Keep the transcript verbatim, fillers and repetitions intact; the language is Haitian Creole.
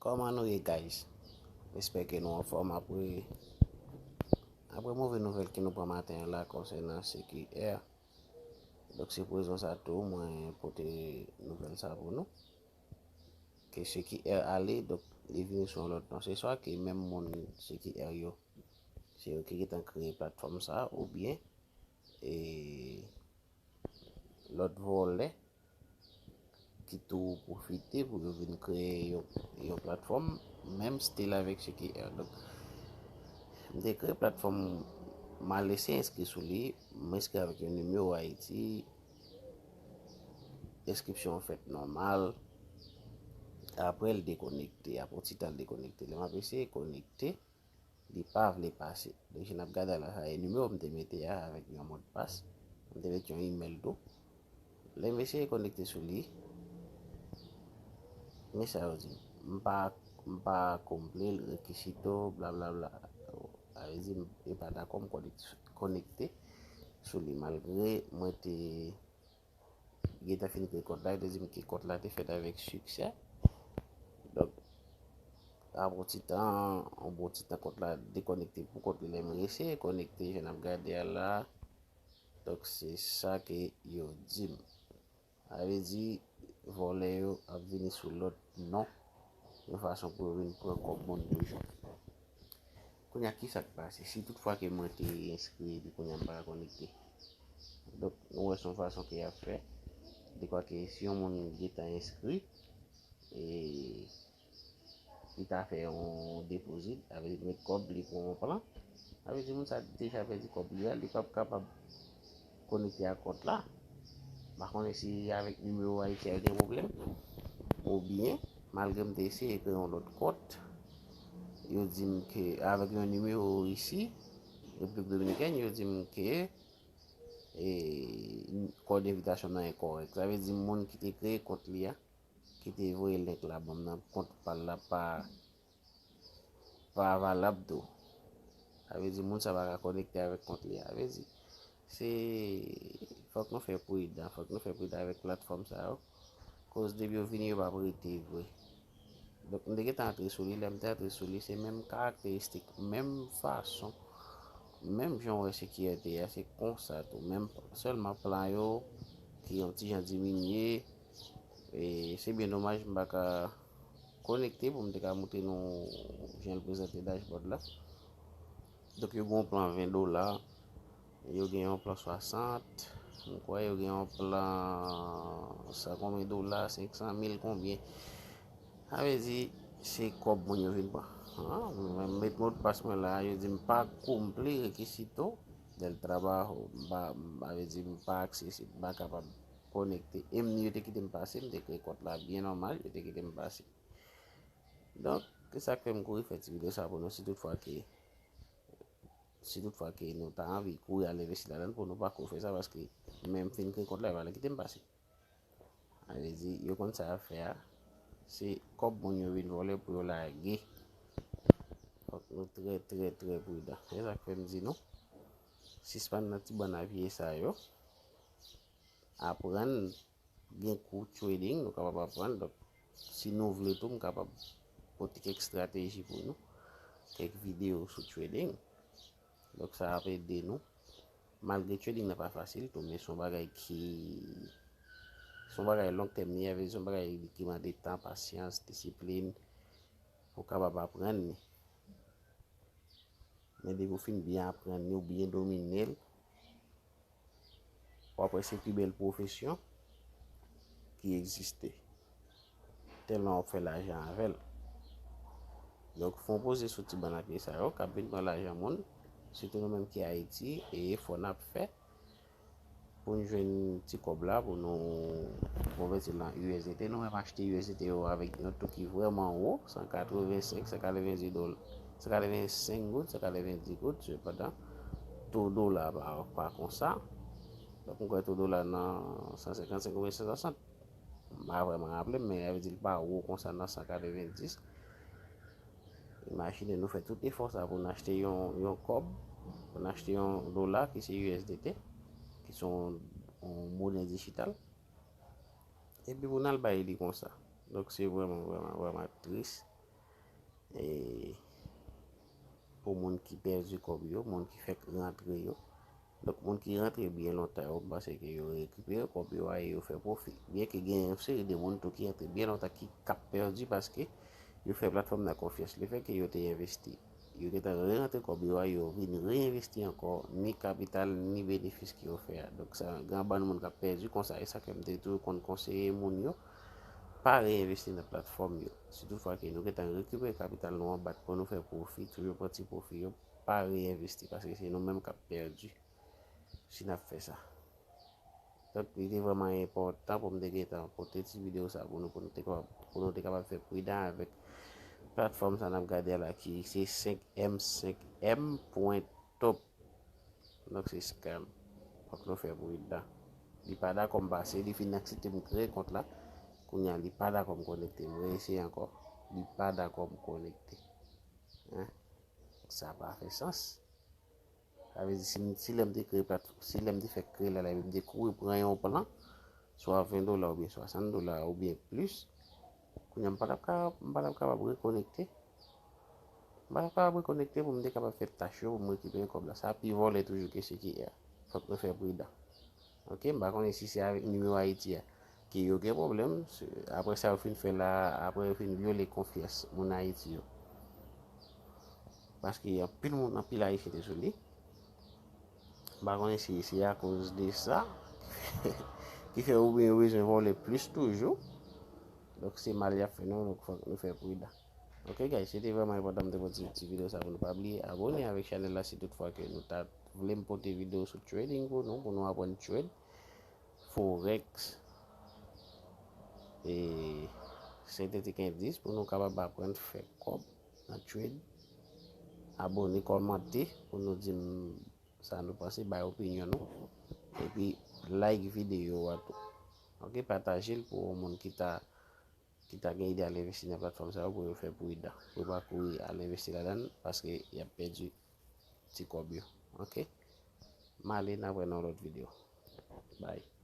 Kòman nou ye, guys? M espè ke nou anfòm apre, apre move nouvèl ke nou pran maten an la konsènan C Q R. Donk, se pou rezon sa tou, mwen pote nouvèl sa pou nou. Ke C Q R ale, donk, li vini sou yon lòt non. Se swa ke menm moun C Q R yo, se yo ki gentan kreye platfòm sa, oubyen, e, lòt vòlè ki tou pwofite pou yo vin kreye yon, yon platfòm, menm still avèk C Q R. Donk, m te kreye platfòm, m al eseye enskri sou li, m enskri avèk yon nimewo Ayiti, enskripsyon an fèt nòmal, apre l dekonekte, apre yon ti tan l dekonekte. Lè m ap eseye konekte, li pa vle pase. Donk, jan n ap gade la, sa e nimewo m te mete a avèk yon modpas. M te mete yon imèl tou. Lè m eseye konekte sou li, men sa yo di m, m pa, m pa konple rekizito, blablabla. Sa vle di, m, yo pa dakò m konekte, konekte sou li, malgre mwen te gentan fin kreye kont la, yo te di m ke kont la te fèt avèk siksè. Donk, apre yon ti tan, yon bon ti tan, kont la dekonekte pou kont li. Lè m reseye konekte, jan n ap gade a la. Donk, se sa ke yo di m. Sa vle di, vòlè yo ap vini sou lòt non, yon fason pou yo vin pran kòb moun toujou. Kounye a, ki sa k pase? Si toutfwa ke mwen te enskri, epi kounye a m pa ka konekte. Donk, nou wè se yon fason ke y ap fè. Dekwa ke si yon moun gentan enskri, e li ta fè yon depozit, avèk met kòb li pou yon plan. Sa vle di moun sa deja pèdi kòb li a, li p ap kapab konekte ak kont la. M pa konnen si avèk nimewo Ayiti a yo gen pwoblèm, oubyen, malgre m te eseye kreye yon lòt kont, yo di m ke avèk yon nimewo isi, Repiblik Dominikèn, yo di m ke, e, kòd envitasyon nan enkòrèk. Sa vle di moun ki te kreye kont li a, ki te voye link la ban m nan, kont pa l la pa, pa valab tou. Sa vle di moun sa pa ka konekte avèk kont li a. Sa vle di, se, fòk nou fè pridan, fòk nou fè pridan avèk platfòm sa yo. Koz depi yo vini, yo p ap rete vre. Donk, m te gentan antre sou li, lè m te antre sou li, se menm karakteristik, menm fason, menm jan w wè sekirite a, se konsa tou. Menm sèlman plan yo ki yon ti jan diminye. E se byen domaj m pa ka konekte pou m te ka montre nou jan l prezante dashboard la. Donk, yo gen yon plan ven dola, yo gen yon plan swasant, m kwè yo gen yon plan san konbyen dola, senk san mil konbyen. Sa vle di, se kòb moun yo vin pran. An, mwen met modpas mwen la, yo di m pa konple rekizito del trabajo, m pa, sa vle di m pa aksesib, m pa kapab konekte. E m, yo te kite m pase, m te kreye kont la byen nòmal, yo te kite m pase. Donk, se sa k fè m kouri fè ti videyo sa pou nou, si toutfwa ke, si toutfwa ke nou ta anvi kouri al envesti ladan l, pou nou pa kouri fè sa, paske menm fin kreye kont la, yo pa vle kite m pase. Sa vle di, yo konn sa y ap fè a. Se kòb moun yo vin vòlè pou yo lage. Fòk nou trè, trè, trè pridan. Se sa k fè m di nou, sispann nan ti bannapye sa yo. Aprann, gen kou trading, nou kapab aprann. Donk, si nou vle tou, m kapab pote kèk estrateji pou nou, kèk videyo sou trading. Donk, sa ap ede nou. Malgre trading nan pa fasil tou, men se yon bagay ki, se yon bagay long tèm li ye, se yon bagay ki mande tan, pasyans, disiplin, pou w kapab aprann li. Men depi w fin byen aprann li, w byen domine l, w ap wè se pi bèl pwofesyon ki egziste. Tèlman w ap fè lajan avè l. Donk, fè yon poze sou ti bannapye sa yo, k ap vin pran lajan moun, sitou nou menm ki Ayiti, e efò n ap fè pou n jwenn ti kòb la, pou nou konvèti l an U S D T. Nou menm achte U S D T yo avèk yon to ki vrèman wo, san katrevensenk, san katrevendiz dola, san katrevensenk goud, san katrevendiz goud, sepandan, to dola pa, pa konsa. Donk, m kwè to dola nan san senkannsenk oubyen san swasant. M pa vrèman raple m, men sa vle di l pa wo konsa nan san katrevendiz. Imajine nou fè tout efò sa pou n achte yon, yon kòb, pou n achte yon dola ki se U S D T, ki se yon, yon monè dijital. Epi pou n al bay li konsa. Donk, se vrèman, vrèman, vrèman tris. e, pou moun ki pèdi kòb yo, moun ki fèk rantre yo. Donk, moun ki rantre byen lontan yo, m panse ke yo rekipere kòb yo a e yo fè pwofi. Byen ke gen yon seri de moun tou ki rantre byen lontan ki k ap pèdi paske yo fè platfòm nan konfyans. Lefètke yo te envesti, yo gentan re-rantre kòb yo a, yo vin re-envesti ankò, ni kapital, ni benefis ke yo fè a. Donk, sa gen yon bann moun k ap pèdi konsa, e sa ke m te toujou konn konseye moun yo, pa re-envesti nan platfòm yo. Si toutfwa ke nou gentan rekipere kapital nou an, bat pou nou fè pwofi, toujou pran ti pwofi yo, pa re-envesti, paske se nou menm k ap pèdi si n ap fè sa. Donk, li te vrèman enpòtan pou m te gentan pote ti videyo sa pou nou, pou nou te kapab, pou nou te kapab fè pridan avèk platfòm sa n ap gade a la, ki se senk M, senk M pwen top. Donk, se scam. Fòk nou fè pridan. Li pa dakò m pase, li fin aksepte m kreye kont la. Kounye a, li pa dakò m konekte. M reeseye ankò. Li pa dakò m konekte. Hein? Sa pa fè sans. Sa vle di, si, si lè m te kreye plat, si lè m te fèk kreye la, la, m te kouri pran yon plan, swa ven dola oubyen swasant dola oubyen plis, kounye a m pa t ap ka, m pa t ap kapab rekonekte. M pa t ap kapab rekonekte pou m te kapab fè tach yo, pou m rekipere kòb la. Sa pi vòlè toujou ke C K R. Fòk nou fè pridan. Ok, m pa konnen si se avèk nimewo Ayiti a ke yo gen pwoblèm. Se, apre sa yo fin fè la, apre yo fin vyole konfyans moun Ayiti yo. Paske anpil moun, anpil Ayisyen te sou li. M pa konnen si se akoz de sa ki fè oubyen yo bezwen vòlè plis toujou. Donk, se mal y ap fè nou, donk fòk nou fè pridan. Ok, guys, se te vrèman enpòtan m te pote ti videyo sa pou nou pa bliye abone avèk chanèl la si toutfwa ke nou ta vle m pote videyo sou trading pou nou, pou nou aprann trade forex e synthetic indice pou nou kapab aprann fè kòb nan trade. Abone, kòmante pou nou di m sa nou panse, bay opinyon nou. Epi, like videyo a tou. Ok, pataje l pou yon moun ki ta, ki ta gen ide al envesti nan platfòm sa yo pou yo fè pridan. Pou yo pa kouri al envesti ladan l, paske y ap pèdi ti kòb yo. Ok? M ale, n ap wè nan lòt videyo. Bye.